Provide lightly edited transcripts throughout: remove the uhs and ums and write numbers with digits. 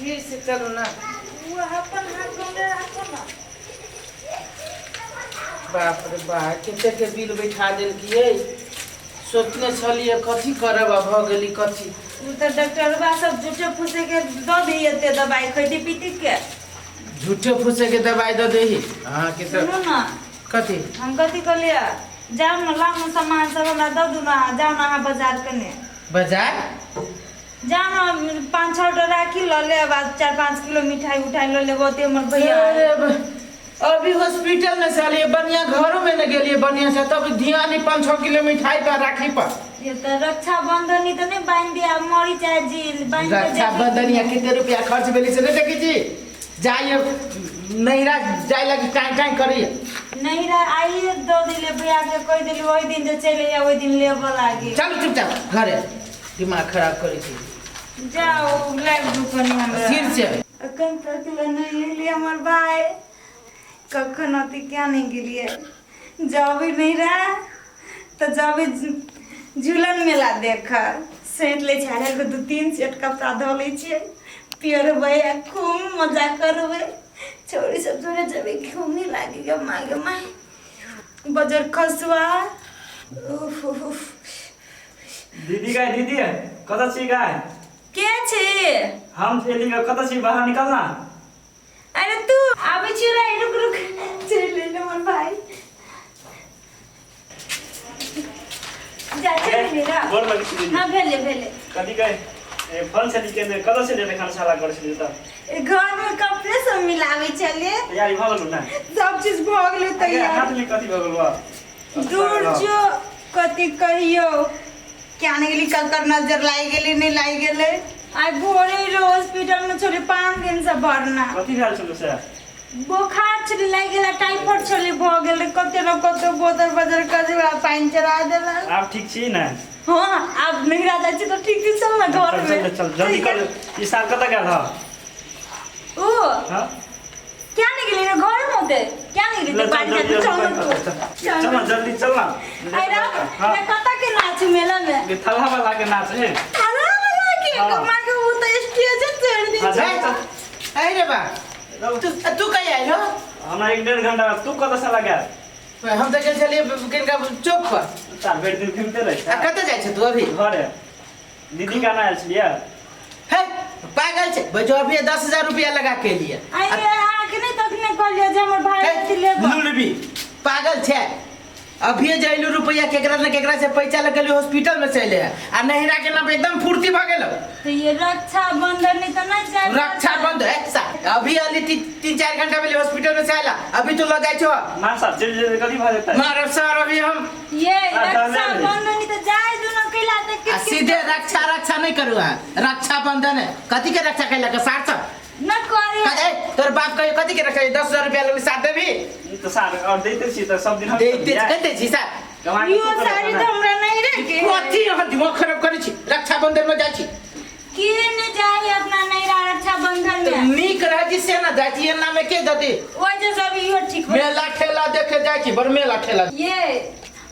स्थिर से चलू ना। ओ अपन हाथ गोंडे राखो ना। बाप रे बा, कते के बिल बैठा देलकियै। सोचने छलियै कथी करब आ भऽ गेली कथी। ओ तऽ डॉक्टरबा सब झूठे फूसे के दऽ दी एते दवाई खैती पीती के। झूठे फूसे के दवाई दऽ देही अहाँके तऽ। सुनू ना। कथी? हम कथी कहलियै, जाउ ने लाउ ने सामान सब हमरा दऽ दू ने, जाउ ने अहाँ बाजार कने। बाजार? जाउ ने 5-6 टा राखी लऽ लेब आ 4-5 किलो मिठाई उठाई लऽ लेब ओते हमर भैया। अरे अभी हॉस्पिटल में से आलिए, बढ़िया घरों में न गेलिए बढ़िया से, तब ध्यान ही 5-6 किलो मिठाई पर राखी पर। ये तो रक्षाबंधन ही तो नहीं बांध दिया मरी चाहे जी बांध के रक्षाबंधन या कितने रुपया खर्च भेली से नहीं देखी जी। जाइए नैहरा जाए लगी टाइम टाइम करिए। नैहरा आइए दो दिले भैया के कह दिली वही दिन जो चले आ वही दिन लेबऽ लागी। चलू चुपचाप घरे, दिमाग खराब करै छी। जाओ लाइव दू कनी हमरा। सिर से। अखन तक ले नहीं एली हमर भाई, कखन अथी क्या नहीं गेलिए। जब नैहरा तो जब झूलन मेला देख सेट ले छाड़ल के 2-3 सेट कपड़ा धो लै छियै, पियरबै आ खूब मजा करबै। छौड़ी सब जोरे जबै घूमे लागी गे माय गे माय। बजर खसुआ। उफ उफ उफ। दीदी गाय, दीदी कतऽ छी गाय? के छी? हम एली गे, कतऽ छी? बाहर निकल ना। अरे तू आबै छी रे, रुक रुक चलि एलै हमर भाई। जा चलि एली रे। गोर लगै छी दीदी। हाँ भेले भेले। कथी गए? ए, फोन से निकल कतऽ छलियै एखन साला करै छलियै तऽ? ए, घर में कपड़े सब मिलाबै छलियै। तैयारी भऽ गेलौ ने? सब चीज भऽ गेलै तैयार। हाथ में कथी भऽ गेलौ? दूर जो कथी कहियौ, क्या नहीं गेली ककर नजर लागि गेलै नहि लागि गेलै। आइ भोरे रो हॉस्पिटल में छलै 5 दिन से भरना। कथी भेल छलौ से? बोखार छलै लागि गेलै, टाइफाइड छलै भऽ गेलै, कते न कते बोतल बजर कजरा पानि चढ़ा देलक। आब ठीक छी ने? हाँ आब नैहरा जाइ छी तऽ ठीक छी, चल ने घर में। चल चल जल्दी कर। ई साल कतऽ गेल ह? ओ हाँ क्या नहीं गेली रे घर में होते क्या नहीं गेली चल, बाड़ी जल्दी, चल जल्दी, न तू। चल न जल्दी चल न। अरे हाँ। मैं कतऽ के नाच मेला में? ये थलहा वाला के नाच है। थाला वाला के हाँ। कमा के वो तो स्टेज चढ़ दी। हाँ, चल, चल। अरे बा तू तू कहिया आइलो? हमरा 1-1.5 घंटा बाद। तू कतऽ से लगा? हम तऽ गेल छलियै किनका चौक पर। चार भरि दिन घुमिते रहै आ कतऽ जाइ छै तू अभी? घरे। दीदी के आना आयल छलियै। हे पागल छै बजो, अभी 10,000 रुपया लगा के लिए। आइए अहाँके नहि तखने कहलियै जे हमर भाई अथी लेब। लुलबी पागल छै, अभिये जे अयलू रुपया केकरा ने केकरा से पैसा लग गेली हॉस्पिटल में चले आ नहिरा के नाम एकदम फुर्ती भ गेलो। तो ये रक्षाबंधन नहीं तो नहीं जाए। रक्षाबंधन है सा अभी अली 3-4 घंटा पहले हॉस्पिटल में से आला, अभी तो लग जाय छो। मार साहब जल्दी जल्दी कथी भ जेतै? मारब सर अभी हम। ये आ, रक्षाबंधन नहीं तो जाए दुनो कैला त आ सीधे रक्षा रक्षा नहीं करू अहाँ, रक्षाबंधन है कथी के रक्षा कैला के सार सब न करे। कहे तोर बाप कहियो कथी के रक्षा 10,000 रुपया लगली साथ देबी? तऽ सार और दैते छी तऽ सब दिन हम देते कते छी सार? कमा के यो तू करब साड़ी ने। तो हमरा नहीं रे के। कथी अहाँ दिमाग खराब करै छी? रक्षाबंधन में जाइ छी के ने जाए अपना नैरा रक्षाबंधन तऽ में? नीक रहै छी से ना जाइ छी, एना में के जती? ओइ जे सब इहो ठीक हो। मेला ठेला देखे जाइ छी, बड़ मेला ठेला। ये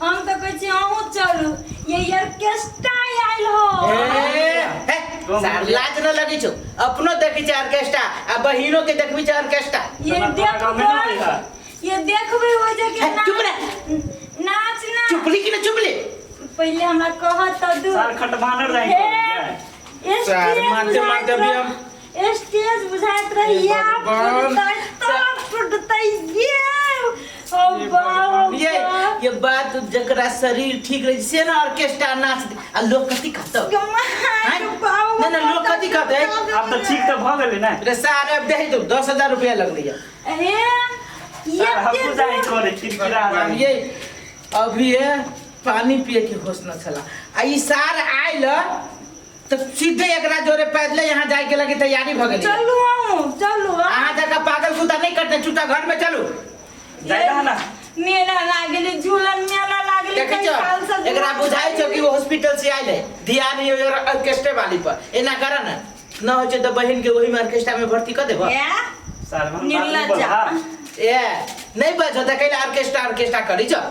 हम तो कहै छी अहूँ चलू, ये ऑर्केस्ट्रा आयल हो। ए, हे, सार लाज न लगै छौ, अपनो देखै छै ऑर्केस्ट्रा आ बहिनो के देखबै छै ऑर्केस्ट्रा। ये तोरा देखबै गाँवमे नहि होइ है। ये देखबै हो जे के हे, चुप रह। नाच ना। चुपली कि ना चुपली? पहिले हमरा कहत त दू। सार खट बानर जाइ हे, सार स्टेज मारते मारते अभी हम स्टेज बुझाइत रही हे या भगवान। फुटतै फुटतै ये ओ बाप ये ये बात जकरा शरीर ठीक रहे से ना ऑर्केस्ट्रा नाच आ लोग कथी कहतौ? नहीं, नहीं, लोग कथी कहतै? आब तऽ ठीक तऽ भऽ गेलै ने। रे सारे अब दे दू 10,000 रुपया लगलै हे ये सार हमहूँ जाइ करे किरकिरा जाइ। ये अभी ये पानी पिए के होश न छला आ ई सार आयल तऽ सीधे एकरा जोरे पैदले यहाँ जाय के लगे तैयारी भ गेली। चलू अहूँ चलू। अहाँ जका पागल कुत्ता नहीं करते, चुपचाप घर में चलू। जाइ रह ना। मेला लागली झूलन मेला लागली देखै कई छौ साल से एकरा बुझाइ छौ कि वो हॉस्पिटल से आयल है, ध्यान ये ऑर्केस्ट्रा वाली पर एना कर न न होइ छै तऽ बहिन के ओही में ऑर्केस्ट्रा में भर्ती कर देबो। ए? सार हम बात नहीं निर्लज्जा। बोल हाँ। ए नहीं बजो तऽ कैला ऑर्केस्ट्रा ऑर्केस्ट्रा करै छौ?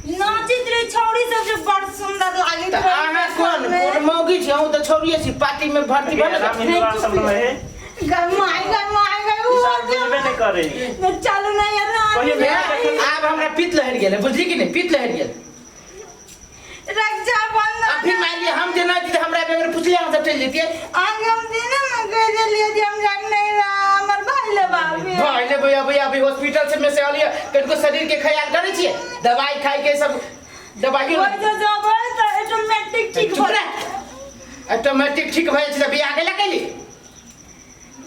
नाचित रहे छौड़ी सब जे बड़ सुंदर लागैत तऽ रहे अहाँ कोन में। कोन मौगी छी? अहूँ तऽ छौड़िए छी, पार्टी में भर्ती भऽ राम गेल। हिन्दू सब रहे। गय माय गय माय गय ई सार बुझबे नहीं करे। चलू नहीं यार। कहियो ए, आब हमरा पित्त लहरि गेल, बुझली कि नहीं? पित्त लहरि गेल। रक्षा आ बंधन फिर मान लिया हम जे नहीं तऽ हमरा बगैर पुछले हम सब चलि जैतियै। आगे हम दिन में कह देलिए जे हम जाग नहीं रहा हमर भाई ले बाबी। भाई ले भैया, भैया अभी हॉस्पिटल से में से आलिए, कनको शरीर के ख्याल करै छियै, दवाई खाइ के सब दवाई। कोई जो जब है तो ऑटोमेटिक ठीक चुप हो रह। ऑटोमेटिक ठीक भऽ जाइ छै तऽ बियाह कैला कैली?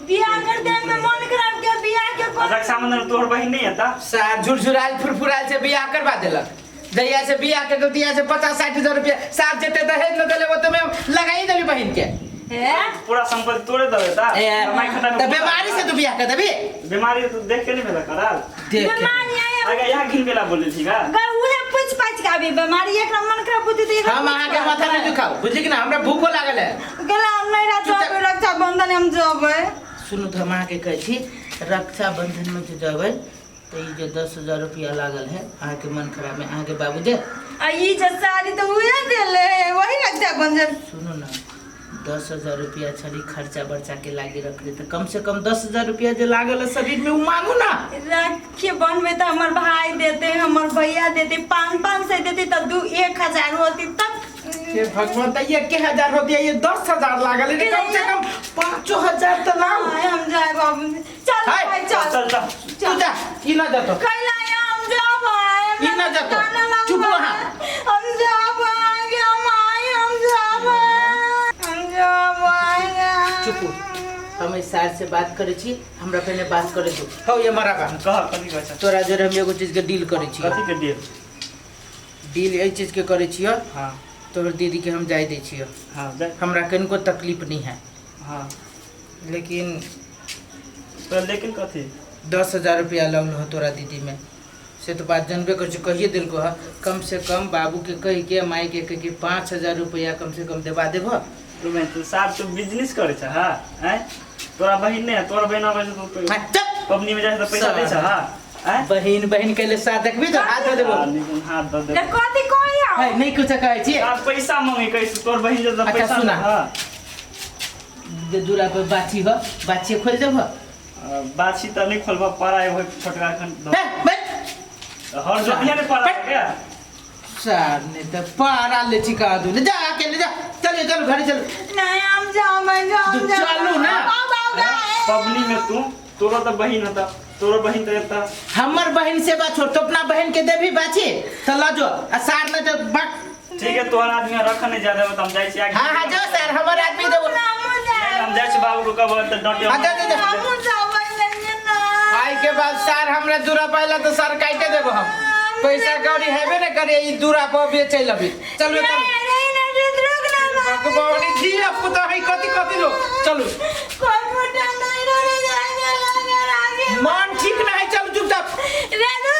बियाह कर दे में मन खराब के बियाह के कोन रक्षाबंधन तोहर बहिन नहीं हता? सार झुरझुरायल फुरफुरायल से बियाह करवा देलक। जहिया से बियाह के गलतिया से 50-60 हजार रुपया सार जते दहेज न देले ओते में हम लगाई देली बहिन के। हे पूरा संपत्ति तोड़े देबे ता। ए, कमाई खटाई में तऽ बीमारी से तू बियाह कर देबी? बीमारी तो देख के नहीं भेला कराल। देख के। बीमारी आया। आगे यहाँ घिन बेला बोले छी का? गर उहे पूछ पाछ के आबी बीमारी एक मन खराब बुद्धि तो एक हम अहाँ के माथा नहीं दुखाओ, बुझली कि ना? हमरा भूखो लागल है। गेला हम नहीं रह चुपचाप। जब रक्षाबंधन हम जबै। सुनू तो हम अहाँके कहै छी, रक्षाबंधन में जे जबै तऽ ई जे 10,000 रुपया लागल है अहाँके मन खराब में, अहाँके बाबू दे। आ ई जे साड़ी तो उहे देले वही रक्षाबंधन। सुनू ना, 10,000 रुपया छली खर्चा बर्चा के लागी रखले, तऽ कम से कम 10,000 रुपया जे लागल है शरीर में उ मांगू ना। राखी बनबे तो हमर भाई देते, हमर भैया देते, 500 देते तब 2-1000 होती तब। हे भगवान, तऽ 1,000 होती है, ये 10,000 लागल है, कम से कम 5,000 तऽ लाउ। हाय, हम जाए बाबू, चल हाय, भाई चल। चल चल। तू जा, ई ना जातो। कैला हम जाब, ई ना जातो। चुप वहाँ। हम जाब, हम आए, हम जाब, हम जाब। चुप हो। हम इस सार से बात करे छी, हमरा पहले बात करे दू। हौ ये मरा बा। कह कथी कहै छ? तोरा जोरे हम एगो चीज के डील करे छी। कथी के डील? डील एहि चीज के करे छियो। हाँ। तोहर दीदी के हम जाय दै छियो। हाँ, जाय। हमरा कनिको तकलीफ नहीं है। हाँ। लेकिन तो लेकिन कथी? 10,000 रुपया लगल हो तोरा दीदी में, से तो बात जानबे कर छी, कहिए दिलको है। कम से कम बाबू के कह के माई के कह के 5,000 रुपया कम से कम देवा देबो। तू मैं तू साहब तू बिजनेस करे छ? हां, हैं? तोरा बहिन नहीं है, तोरा बहिन आबै छै तो हाँ, चुप। पबनी में जाइ छै त पैसा दै छ? हां, हैं? बहिन बहिन के लिए साथ देखबी तो हाथ दे देबो। हाँ, लेकिन हाथ दे देबो। ले कथी कहिया? है, नहीं कुछ कहै छी। साहब पैसा मांगे कहै छै, तोर बहिन जे अच्छा, पैसा सुना। हां। जे दूरा पर बाछी हो, बाछी खोल देबो। बाछी त नहीं खोलबो, पराय होय छोटका एखन। हे, बैठ। हर जोतिया ने परा क्या? सार ने त पारा ले छी का दू। ले जा अकेले जा। चलिए चलो घरे चलो। नहीं हम जाओ, मैं जाओ, तू जाओ। चलू ना। आओ, आओ, आओ। पबनी में तू तोरा त बहिन हता, तोरो बहिन त एता। हमर बहिन से बात छोड़, तो अपना बहिन के देबी बाछी त ल जो, आ सार ने त बाक। ठीक है, तोहर आदमी रख नहीं ज्यादा, हम जाइ छी आगे। हां हां जाओ सर, हमर आदमी देबो। हमहूँ जाएब। हम जाइ छी बाबू को कहब त डांटे। हाँ, जा, जा, जा। हमहूँ जाबै लेंगे ना। आई के बाद सार हमरा दूरा पहला तो सार काटे देबो हम। पैसा कौड़ी हेबे ने करे, ई दूरा पर बेचै लबी। चलू चलू। नहीं, नहीं, नहीं, रुक ना, माँ। भगवान धिया पुता है कथी कथी लोग। चलू। कोई मोटा नहीं रे, रे, रे, रे, रे, रे, रे। मन ठीक नहीं, चलू चुपचाप। रे, रुक।